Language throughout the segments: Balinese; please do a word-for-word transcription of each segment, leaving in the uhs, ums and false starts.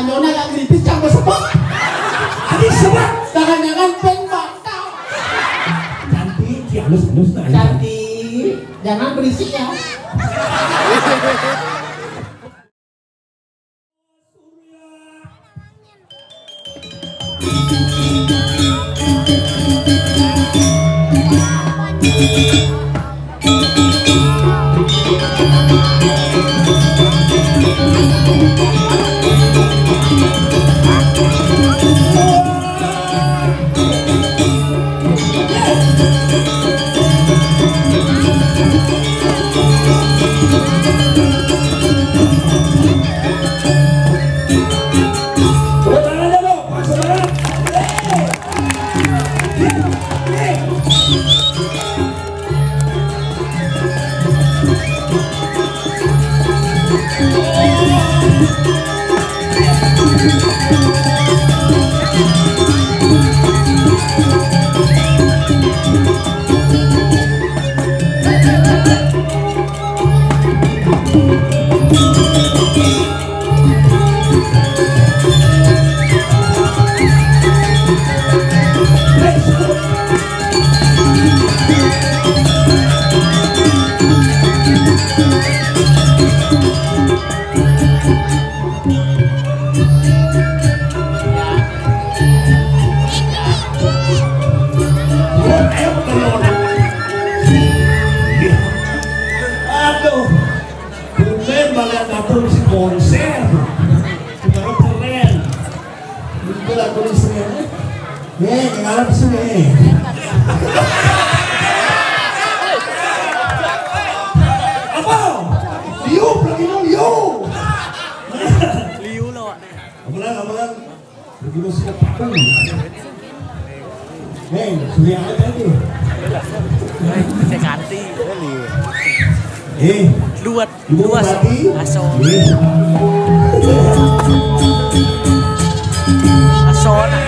Nona lagi di pisang bersebut. Adi sebut. Jangan-jangan pen bakal. Cantik, ya, halus, halus, nah, ya. Cantik. Jangan berisik ya. Aduh, tumben balik datang si konser. Kemarin keren. Itu lagu di sini. Nih, ngalap sini. Apa? Liu, lagi mau liu. Liu lo. Amalan, amalan. Begitu siap. Hei, sudah ada tuh. Saya ganti. Eh, luat, ibu luas. Bupati. Aso. Eh. Aso, nah.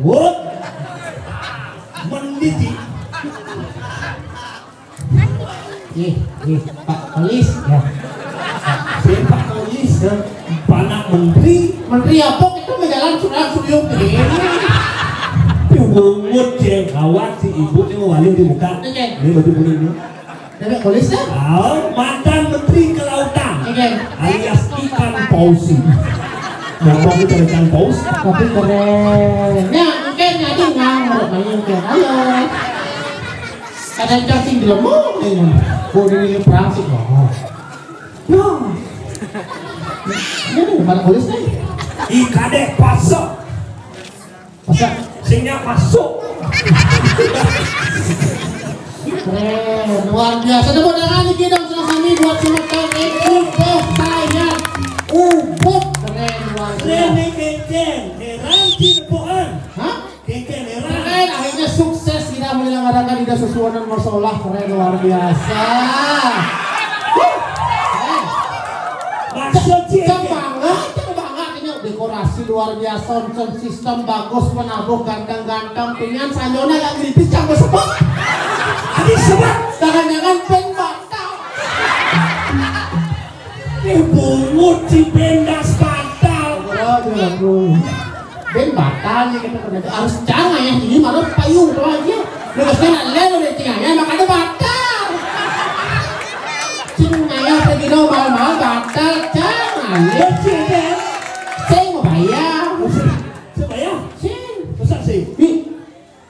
Wot. Menditi. Nih, nih, Pak Polis, ya. Si Pak Polis, ya. Panak menteri. Menteri apa kita menjalan surang suyuk ini? Pungut, ceng, gawat si ibu ini mau balik di muka. Oke. Ini baju kuning ini. Nenek Polis, ya? Oh, mantan menteri kelautan. Oke. Alias ikan paus ini. Bapak itu ikan paus. Tapi keren. Ya, mungkin ya, itu ngang, menurut saya, oke. Ayo. Ada yang cacing di lemong ini. Oh, ini, ini perang sih, oh. Wah. Ini mana Polis nih? Ih, kadek, pasok. Pasok. Sing nyak masuk. Keren, luar biasa. Tepuk tangan lagi dong sama kami buat Sumekan. Itu bos saya. Ubud, keren, luar biasa. Rene Kecen, Heran Cinepokan. Hah? Kecen, Heran. Keren, akhirnya sukses kita menyelenggarakan tidak sesuai Konon masalah keren luar biasa. Huh. Eh. Maksud sih, cang bangga, cang bangga, ini dekorasi luar biasa, sound system bagus, penabuh ganteng-ganteng, pilihan sayona yang kritis, cang bersebut. Adi sebut. Jangan-jangan pen batal. Eh, bungut si pendas batal. Bro, bro, bro. Ben batal nih kita pernah harus cang ya, ini malah payung tuh aja. Lu pasti nak lelo deh cing ya, makanya batal. Cing ngayah pergi dong, mal-mal batal, cang. Kecil deh. Saya mau bayar. Saya bayar? Sing. Masa sih? Nih,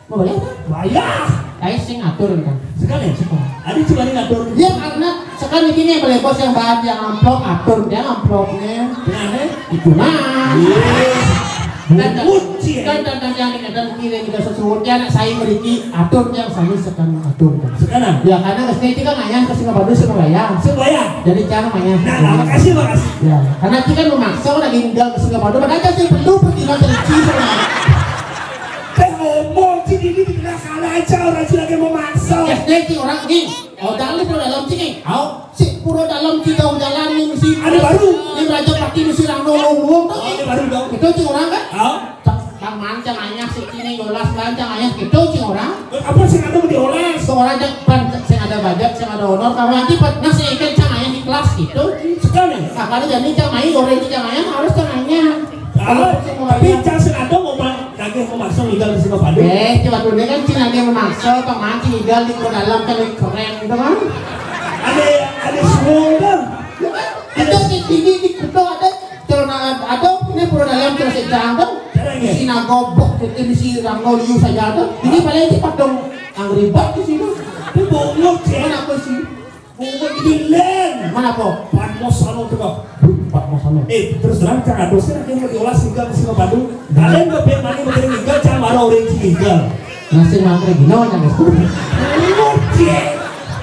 mau bayar kan? Bayar. Saya sing atur kan. Sekali ya? Sekali. Ada cuma ngatur. Dia karena sekali ini yang beli bos yang bahan yang amplop atur dia amplopnya. Nah, eh? Itu nah. Iya. Dan Bungut, cie. Dan dan dan yang dengan kira kita sesuatu anak saya meriki atur yang saya sekarang atur kan. Sekarang? Ya karena kesini itu kan ayah ke Singapura semua ya. Semua ya? Jadi jangan ayah. Nah, nah, makasih, makasih. Ya, karena kita memaksa lagi tinggal ke Singapura. Makanya saya perlu pergi nonton Cina. Teh ngomong, Cina ini di tengah sana aja orang Cina lagi memaksa. Ya, nanti orang ini. Oh, jangan pura dalam sini. Au, si pura dalam kita jalan ni mesti. Ada baru. Ni raja pati mesti rang nolong wong tu. Oh, ada baru dong. Itu cing orang kan? Au. Cak, bang mancang ayah si sini golas mancang ayah gitu cing orang. Apa sih kamu dioles? Seorang cak ban sing ada budget, sing ada honor, kamu nanti pernah sih ikan cang ayah di kelas gitu. Sekali. Nah, kalau jadi cang ayah, orang itu cang ayah harus cang ayah. Ah, tapi cang sing ada mau ma-, lagi mau masuk tinggal di Singapura. Eh, cuma dulu kan cing ada yang memaksa, Pak Manci tinggal di kota dalam kan keren gitu kan. Ada, ada semua kan? Ada di sini di kota ada celana ada ini pura dalam celana sejang kan? Ada ya? Di sini gobok itu di sini rangol liu saja tuh. Ini paling cepat dong. Angry Bird di sini. Itu bongok ya. Mana apa sih? Bongok di Len. Mana apa? Padmosano tuh kok. Padmosano. Eh, terus terang cang ada sih yang mau diolah sehingga ke Singapura. Kalian gak pengen mani mikirin tinggal cang marah orang tinggal. Nasi mantri gino yang itu. Bongok ya.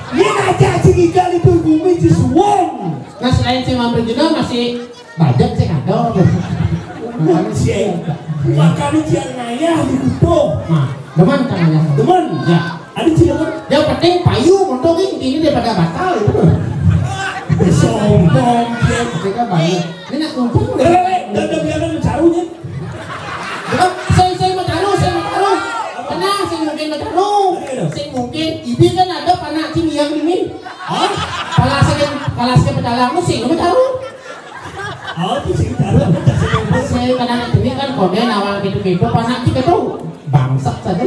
Ini aja tinggal itu bumi di suwon. Nah, selain si Mamre Juna masih banyak sih ada. Makanya sih, makanya dia ngayah di kuto. Nah, demen kan ayah? Demen. Ya. Ada sih demen. Yang penting payu untuk ini daripada batal itu. Sombong dia. Kita banyak. Ini nak kumpul. Eh, eh, eh, udah, udah biarkan mencarunya. Bukan, saya, saya mau taruh, saya mau taruh. Tenang, saya mungkin mau taruh. Saya mungkin, ibi kan ada panak cing yang ini. Hah? Kalau saya, kalau saya pecalang, mesti lu mau taruh. Oh, itu sih, taruh. Saya kadang ini kan kode nawang gitu-gitu, panak cing itu bangsak saja.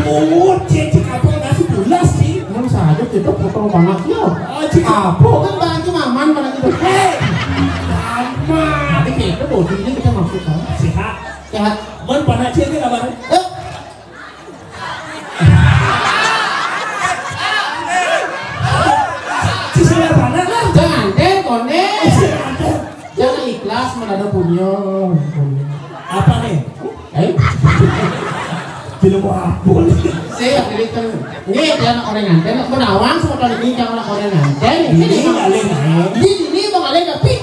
Pungut, cing, cing, apa nasi bulas sih? Emang saja kita potong panaknya. Oh, cing. Apa kan barang cing aman, barang itu. Hei, aman. Tapi kayak itu bodinya kita maksudkan. Sehat. Sehat. Mon panak cing ini kabar. Eh. Cing, saya panak lah. Jangan deh, kode. Jangan ikhlas, mana ada punya. Apa nih? Eh? Film apa nih? Saya jadi kan, ini dia anak orang nganten, aku nawang sama tahun ini jangan anak orang nganten. Ini ini sama ngalih, ini ini mau ngalih tapi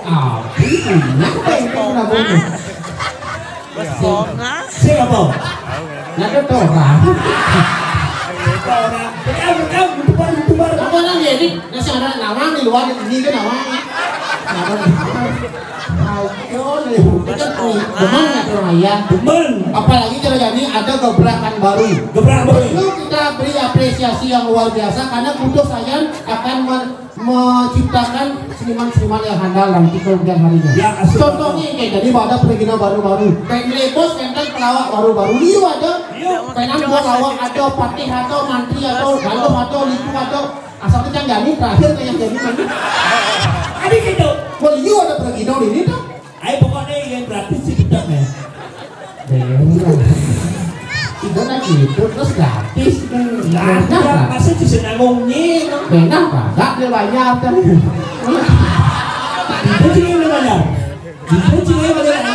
ah, ini punya apa yang kau nak bunuh? Songa. Sing apa? Nggak ada orang. Orang. Bekam, bekam, YouTuber, YouTuber. Apa nang ya ini? Nasi ada nawang di luar, di sini kan nawang. Nawang. Ayo, nih, kita tuh, demen nggak tuh, ya? Demen. Apalagi kalau jadi ada gebrakan baru. Gebrakan baru. Itu kita beri apresiasi yang luar biasa karena Kudo Sayan akan men- menciptakan seniman-seniman yang handal nanti kemudian harinya. Ya, asik. Contohnya kayak tadi ada pergina baru-baru. Kayak Melebos, kayak pelawak baru-baru. Liu ada. Iya. Pengen buat lawak ada, patih ada, mantri ada, galuh ada, liku ada. Asal itu yang jadi terakhir kayak yang jadi nanti. Ada gitu. Wah, liu ada pergina di ini tuh. Ayo pokoknya yang gratis sih kita ya. Bener. Itu kan gitu, terus gratis. Nah, benar, ya, Pak. Masa bisa nanggung nih? Benar, Pak. Nggak dia bayar kan. Itu sih yang bayar. Itu sih yang bayar.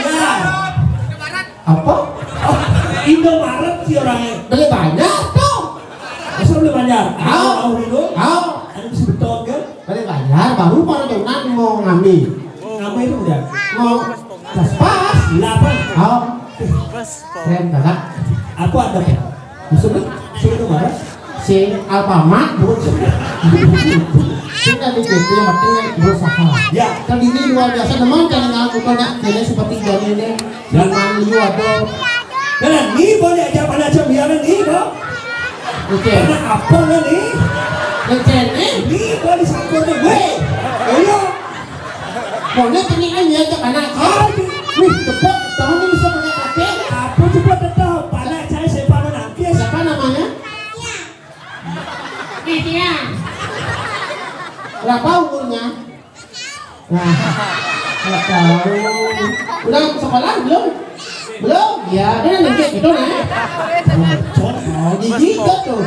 Apa? Oh, Indomaret sih orangnya. Beli banyak tuh. Masa beli banyak? Tahu. Tahu itu? Tahu. Ada bisa betul kan? Beli banyak, baru para jonan mau ngambil. Ngambil Ya. Mau pas-pas. Delapan. Oh. Keren banget. Apa ada, Pak? Maksudnya? Maksudnya mana? Si Alfamart, Bu. Kita di situ yang penting berusaha. Ya. Kan ini luar biasa, teman, kan yang aku tanya, kayaknya seperti jam ini. Ya. Zaman dulu ada. Karena ini boleh aja pada jam biaran ini, Pak. Oke. Karena apa lah nih? Lecen, eh? Ini boleh disangkut nih, gue. Ayo. Pokoknya pengen kan dia cak anak. Ah, wih, cepet, tahun ini bisa pakai K T. Apa cepet tetap? Panak saya siapa mau nangkis? Siapa namanya? Mesia. Berapa umurnya? Nah, nggak tahu. Udah sekolah belum? Belum? Ya, udah nanti gitu nah. Cok, mau gigi tuh.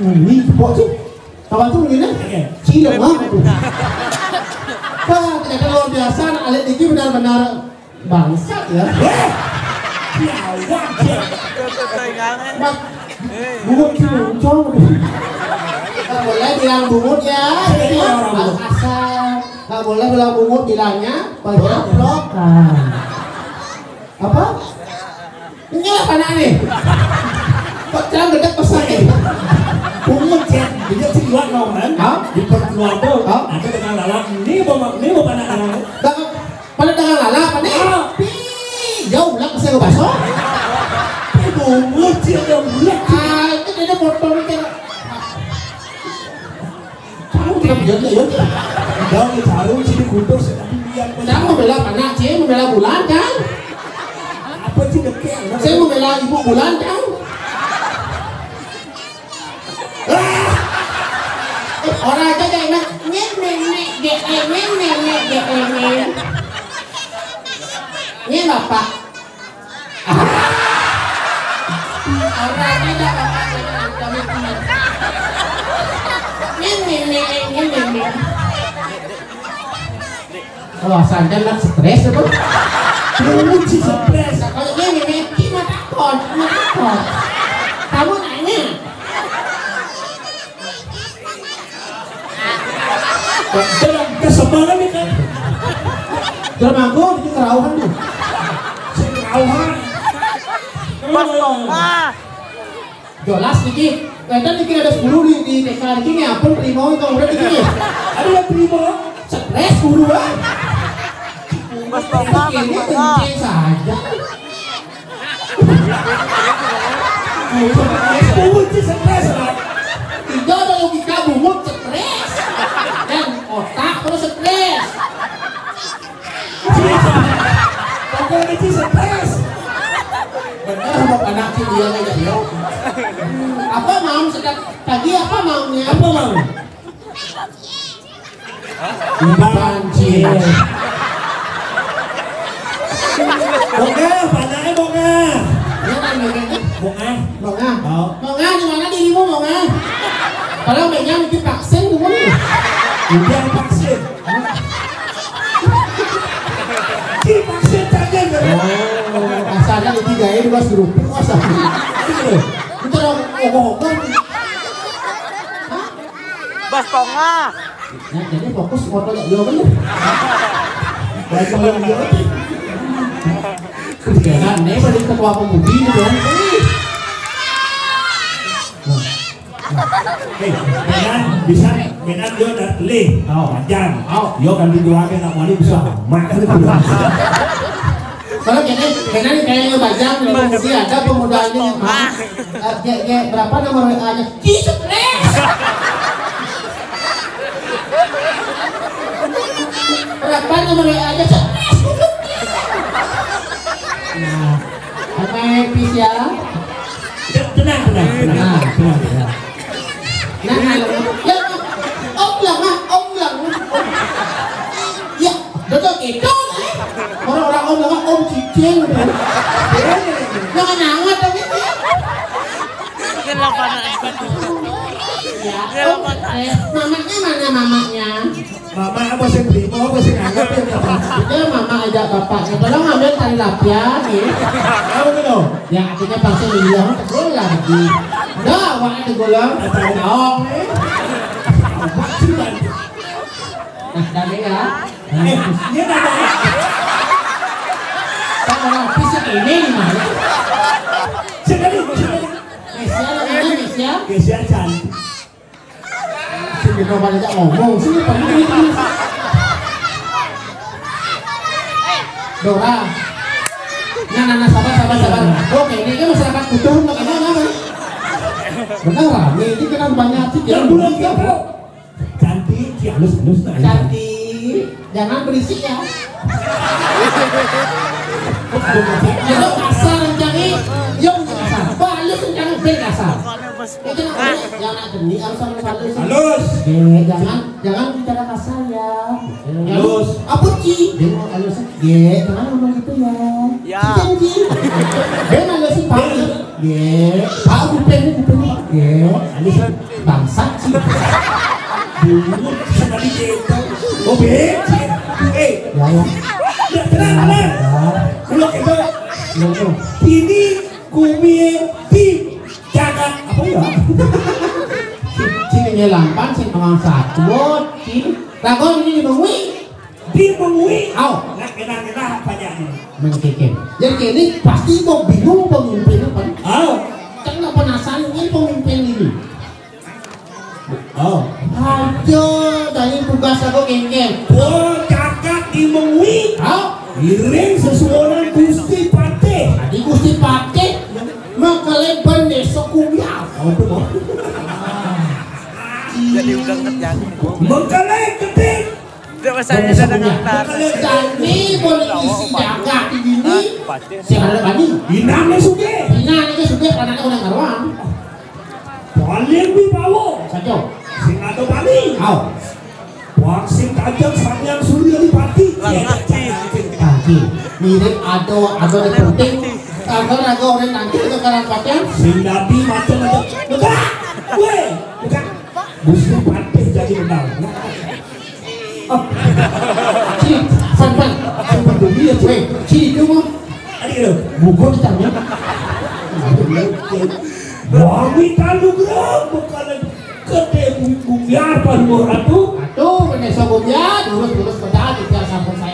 Ini kok tuh. Kawan tuh begini, cilok banget tuh. Wah, ternyata luar biasa, anak Alit Diki benar-benar bangsat ya. Weh, ya, wah, dia. Mat, bungut cilok, cong. Nggak boleh bilang bungut ya, jadi orang bungut. Asal. Nggak boleh bilang bungut, bilangnya penyaplokan. Apa? Ini apa nak nih? Kok jangan gede pesan nih? Bungut, Cen. Dia sih dua, no, kan? Hah? Di perkeluarga, hah? Ada dengan lalat. Ini mau, ini mau panak lalat. Dah, pada dengan lalat, apa nih? Ah. Pi, jauh lah, saya baso. Ini bungut, Cen, yang bungut. Ah, itu dia potong, Cen. Tahu dia biar dia, ya. Tahu dia taruh sini kutus, tapi dia apa? Saya mau bela anak, saya mau bela bulan, kan? Apa sih deke? Saya mau bela ibu bulan, kan? Ah! Eh, orang aja kayak enak. Nyen, nyen, nyen, nyen, nyen, nyen, nyen, nyen, nyen. Nyen, Bapak. Orangnya dah, Bapak, jangan kami. Nyen, nyen, nyen, nyen, nyen, nyen. Kalau asal dia nak stres apa? Bungut sih stres. Kalau dia ngemekin mah takut, mah takut. Kamu nanya. Dalam kesemangan nih kan. Dalam aku di kerauhan tuh. Si kerauhan. Bos Tonga. Jelas niki. Kita niki ada sepuluh di, di T K niki nih, ampun, terima itu udah niki nih. Ada yang terima? Stres guru ah. Mas Bapak, ini Mas Bapak. Kencing saja. Bungut sih stres lah. Tidak ada logika bungut stres. Dan otak terus stres. Pokoknya sih stres. Bener, mau anak sih dia aja, yo. Apa mau sedang pagi apa maunya? Apa mau? Banjir. Bongah, panaknya bongah. Iya kan, bongah. Bongah. Bongah. Oh. Bongah, di mana dirimu, bongah? Kalau banyak mungkin vaksin dulu nih. Udah vaksin. Cipaksin tangan. Oh, asalnya lebih gaya di mas grup puasa. Itu loh. Itu orang ogoh-ogoh. Hah? Bas Tonga. Nah, jadi fokus foto ya, dia bener. Baik, kalau dia bener. Kebiasaan nih, pada ketua pemudi gitu kan. Nah. Hei, benar, bisa, benar dia udah lih. Oh. Wajar. Oh. Yo kan di dua ke nak wali bisa. Mak kan itu. Kalau gini, benar nih kayaknya bajang, di pemudi ada pemuda ini. Ah, eh, G, G, berapa nomor W A-nya? Ih, stres. Berapa nomor W A-nya? Stres. Nah, sampai P C A. Tenang, tenang, tenang, tenang, tenang. Nah, ya, Om lah, Mah, Om lah. Ya, betul itu, eh. Orang-orang Om lah, Om cicing. Jangan nyangat tapi ya. Kenapa nak? Ya, Om, eh, mamanya mana mamanya? Mama apa sih beli? Mau apa sih nganggap ya? Dia mama ajak bapaknya, tolong ambil tali lapian, ya. Apa tuh? Ya, akhirnya pasti bilang, "Tegul lagi." Dah, awak tegul lah. Tahu dong, eh. Nah, dah ya. Eh, dia dah dah. Tak orang fisik ini ni mah. Sekali, sekali. Mesia lah ini, Mesia. Mesia cantik. Sini kau balik tak ngomong, sini pergi. Dora. Nah, nah, nah, sabar, sabar, sabar. Oke, ini kan masyarakat butuh, nggak kenal apa? Benar, rame. Ini kenal banyak sih. Yang belum tahu. Cantik, si halus, halus, nah. Cantik. Jangan berisik ya. Yo kasar, jangan. Yo kasar. Halus, jangan, ben kasar. Itu namanya yang nak geni harus halus, halus. Halus. Oke, jangan, jangan bicara kasar ya. Halus. Apa, Ci? Dia mau halus. Ye, jangan ngomong gitu ya. Ya. Ci, Ci. Ben halus sih, Pak. Ye, Pak, kuping, kuping. Ye, halus. Bangsat sih. Dulu sama di kita. Oh, becek. Eh, ya, ya. Ya, tenang, tenang. Kalau kita, ya, ya. Ini kumi di jagat apa ya? Sini nyelampan, sing tengah satu, sini. Lagu ini di Bengwi. Di Bengwi. Au. Nak kenal-kenal apa aja nih? Mengkikir. Jadi ini pasti mau bingung pemimpin apa? Au. Kan nggak penasaran ini pemimpin ini. Oh. Aduh, dari tugas aku kengkeng. Oh, cakap di Mengwi. Hah? Iring sesuonan Gusti Patih. Tadi Gusti Patih mengkeleban desa Kumiau. Oh, itu mau. Jadi udah ngerti aku. Mengkele ketik. Tidak masalah, ada daftar. Jadi politisi jaga di sini. Siapa lagi? Inangnya suge. Inangnya suge, anaknya orang karuan. Paling wibawa. Saja. Sing ada Bali. Au. Wah, sing kajeng Samyang Surya Dipati. Lah, ngerti. Tadi mirip ada, ada di penting. Karena ada orang nanti itu karang pakai. Sing dadi macam-macam. Buka. Weh, buka. Gusti Patih jadi benar. Ci, Pan, Pan. Ci, Pan, dulu ya, Ci. Weh, Ci, itu mau. Adik lo. Buku ditanya. Wami tandu gerang bekalan gede bumi bumi apa lu ratu? Aduh, kena sobo dia, terus terus pada di biar sampai saya.